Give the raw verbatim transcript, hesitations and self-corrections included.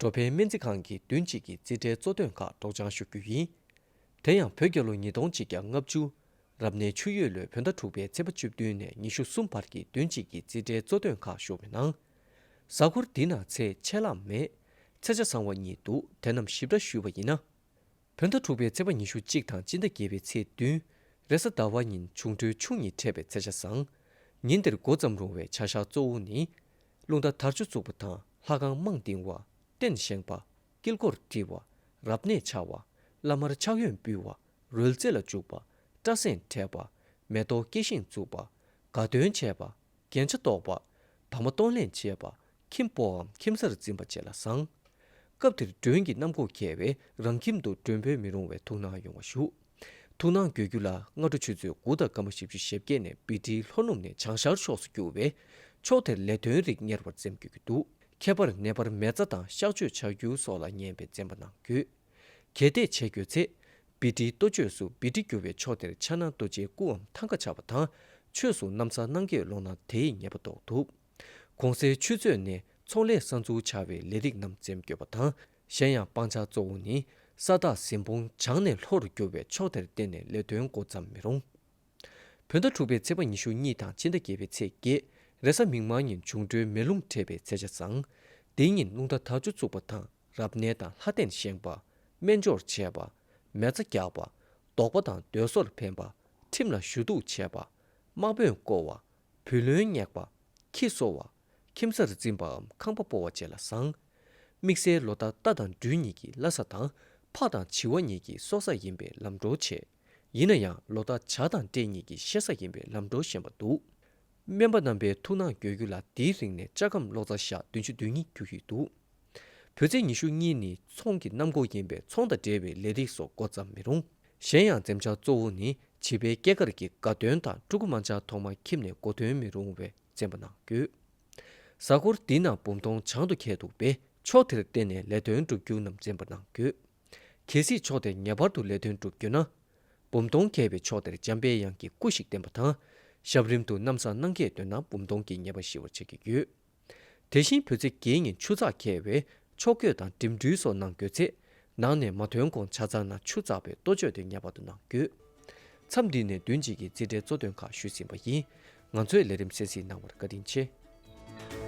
མདོ་ཕན་སྨན་རྩིས་ཁང་གི་བདུན་གཅིག་གི་རྩིས་ཁྲའི་གཙོ་དོན་ཁག་སྒྲོག་སྦྱང་ཞུ་རྒྱུ་ཡིན། དེ་ཡང་བོད་རྒྱལ་ལོ་ཉིས་སྟོང་ཆིག་བརྒྱ་ལྔ་བཅུ། རབ་གནས་ཆུ་ཡོས་ལོའི་བོད་ཟླ་དྲུག་པའི་ཚེས་པ་བཅུ་བདུན་ནས་ཉི་ཤུ་གསུམ་བར་གྱི་བདུན་གཅིག་གི་རྩིས་ཁྲའི་གཙོ་དོན་ཁག་ཞུ་བའི་ནང་། གཟའ་འཁོར་འདི་ན་ཚེས་ཆད་ལྷག་མེད། ཚེས་ཆ་བཟང་བ་གཉིས་འདུག་དེ་རྣམས་ཞིབ་ཕྲ་ཞུས་པ་ཡིན་ན། བོད་ཟླ་དྲུག་པའི་ཚེས་པ་ཉི་ཤུ་གཅིག་དང་སྤྱི་ཟླ་བརྒྱད་པའི་ཚེས་བདུན། རེས་གཟའ་ཟླ་བ་ཉིན་འབྱུང་འཕྲོད་ཆུ་གཉིས་འཕྲད་པའི་ཚེས་ཆ་བཟང་། ཉིན་དེར་འགོ་བརྩམས་རུང་བའི་བྱ་བཞག་གཙོ་བོ་ནི། རླུང་རྟ་དར་ལྕོག་བཙུགས་པ་དང་ལྷ་ཁང་རྨང་བཏིང་བ། རྟེན་བཞེངས་པ། དཀྱིལ་འཁོར་བྲི་བ། རབ་གནས་འཆའ་བ། བླ་མར་ཕྱག་གཡོན་ཕུལ་བ། རོལ་རྩེད་ལ་འཇུག་པ། སྐྲ་སེན་བྲེག་པ། མེ་ཏོག་སྐྱེ་ཤིང་བཙུགས་པ། དགའ་སྟོན་བྱས་པ། རྒྱན་ཆ་གཏོགས་པ། བག་མ་གཏོང་ལེན་བྱས་པ། ཁྱིམ་སྤོའམ་ཁྱིམ་གསར་འཛིན་པ་བཅས་ལ་བཟང་། སྐབས་དེར་མགྲོན་གྱི་རྣམ་འགོག་འགལ་བས་རང་ཁྱིམ་དུ་མགྲོན་འབོད་མི་རུང་བའི་ཐུགས་སྣང་ཡོང་བ་ཞུ། ཐུགས་སྣང་དགོས་རྒྱུ་ལ་སྔ་དྲོ་ཆུ་ཚོད་དགུ་དང་སྐར་མ་བཞི་བཅུ་ཞེ་བརྒྱད་ནས་སྦི་ཊི་ལྷོ་ནུབ་ནས་བྱང་ཤར་ཕྱོགས་སུ་རྒྱུ་བས། ཕྱོགས་དེར་ལས་དོན་རིགས་གཉེར་བར་འཛེམ་དགོས་ཀྱི་འདུག་ཁྱད་པར་ནད་པར་མེ་བཙའ་དང་གཤག་བཅོས་བྱ་རྒྱུ་སོགས་ལ་ཉན་པའི་འཛེམ་པ་གནང་དགོས། གལ་ཏེ་བྱེད་དགོས་ཚེ། སྦི་ཊིའི་གཏོ་བཅོས་སུ་སྦི་ཊི་རྒྱུ་བའི་ཕྱོགས་དེར་ཕྱག་ན་རྡོ་རྗེའི་སྐུའམ་ཐང་ཀ་ཆགས་པ་དང་། ཆོས་སུ་ན་བཟའ་གནང་གས་སློང་ན་དེ་ཡི་ཉེས་པ་ལྡོག་ཐུབ། གོང་གསལ་ཆུ་ཚོད་ནས་ཚོང་ལས་གསར་འཛུགས་བྱ་བའི་ལས་རིགས་རྣམས་འཛེམ་དགོས་པ་དང་། གཞན་ཡང་སྤང་བྱ་གཙོ་བོ་ནི་ས་བདག་གཟིམ་དཔོན་བྱང་ནས་ལྷོ་རུ་རྒྱུ་བའི་ཕྱོགས་དེར་བརྟེན་ནས་ལས་དོན་འགོ་བརྩམ་མི་རུང་། བོད་ཟླ་དྲུག་པའི་ཚེས་པ་ཉི་ཤུ་གཉིས་དང་ཕྱི་ཟླ་བརྒྱད་པའི་ཚེས་བརྒྱད། རེས་གཟའ་མིག་དམར་ཉིན་འབྱུང་འཕྲོད་མེ་རླུང་འཕྲད་པའི་ཚེས་ཆ་བཟང་། དེའི་ཉིན་རླུང་རྟ་དར་ལྕོག་བཙུགས་པ་དང་རབ་གནས་དང་ལྷ་རྟེན་བཞེངས་པ། སྨན་སྦྱོར་བྱས་པ། མེ་བཙའ་རྒྱག་པ། བདོག་པ་དང་སྡོད་སོར་འཕེན་པ། ཁྲིམས་ལ་ཞུ་གཏུག་བྱས་པ། དམག་དཔོན་བསྐོ་བ། བུ་ལོན་བསྙེགས་པ། ཁྱི་གསོ་བ། ཁྱིམ་གསར་འཛིན་པའམ་ཁང་པ་སྤོ་བ་བཅས་ལ་བཟང་། དམིགས་བསལ་ལོ་ཟླ་རྟ་དང་སྦྲུལ་གཉིས་ཀྱི་བླ་གཟའ་དང་། ཕག་དང་བྱི་བ་གཉིས་ཀྱི་སྲོག་གཟའ་ཡིན་པས་ལམ་འགྲོ་ཆེ། ཡིན་ན་ཡང་ལོ་ཟླ་བྱ་དང་སྤྲེལ་གཉིས་ཀྱི་བཤད་གཟའ་ཡིན་པས་ལམ་འགྲོ་ཞན་པ་འདུག་སྨན་པ་རྣམ་པའི་ཐུགས་སྣང་དགོས་རྒྱུ་ལ་དེའི་རིང་ནས་ལྕགས་སྒམ་གློག་བཙའ་ཞག་བདུན་ཅུ་དོན་གཉིས་རྒྱུ་ཡི་འདུག་བོད་ཚེས་ཉི་ཤུ་གཉིས་ནི་ཚོང་གི་གནམ་སྒོ་ཡིན་པས་ཚོང་དང་འབྲེལ་བའི་ལས་རིགས་སོགས་འགོ་བརྩམ་མི་རུང་། གཞན་ཡང་འཛེམ་བྱ་གཙོ་བོ་ནི་བྱིས་པའི་སྐྱེས་སྐར་གྱི་དགའ་སྟོན་དང་ཕྲུ་གུ་དམར་འབྱར་ཐོག་མ་ཁྱིམ་ནས་གོ་སྟོན་མི་རུང་བས་འཛེམ་པ་གནང་དགོས། གཟའ་འཁོར་འདི་ན་འབུམ་སྟོང་བྱང་དུ་འཁེལ་འདུག་པས་ཕྱོགས་དེར་བརྟེན་ནས་ལས་དོན་བསྒྲུབ་རྒྱུ་རྣམས་འཛེམ་པ་གནང་དགོས། གལ་སྲིད་ཕྱོགས་དེར་ངེས་པར་དུ་ལས་དོན་བསྒྲུབ་རྒྱུ་ན། འབུམ་སྟོང་འཁེལ་བའི་ཕྱོགས་དེར་འཇམ་པའི་དབྱངས་ཀྱི་སྐུ་ཞིག་བསྟེན་པ་དང་། ཞབས་རིམ་དུ་ན་བཟའ་གནང་གས་འདོད་ན་འབུམ་སྟོང་གི་ཉེས་པ་ཞི་བར་བྱེད་ཀྱི་ཡོད། དེ་བཞིན་བོད་ཚེས་བརྒྱད་ཉིན་ཆུ་ཚགས་འཁེལ་བས་ཕྱོགས་བཀོད་དང་འགྲིམ་འགྲུལ་སོགས་གནང་དགོས་ཚེ། ནང་ནས་མ་ཐོན་གོང་ཆ་ཚང་ན་ཆུ་ཚགས་པའི་གཏོ་བཅོས་དེ་ངེས་པར་དུ་གནང་དགོས། མཚམས་འདི་ནས་བདུན་གཅིག་གི་རྩིས་ཁྲའི་གཙོ་དོན་ཁག་ཞུས་ཟིན་པ་ཡིན། ང་ཚོའི་ལས་རིམ་གསན་གཟིགས་གནང་བར་བཀའ་དྲིན་ཆེ།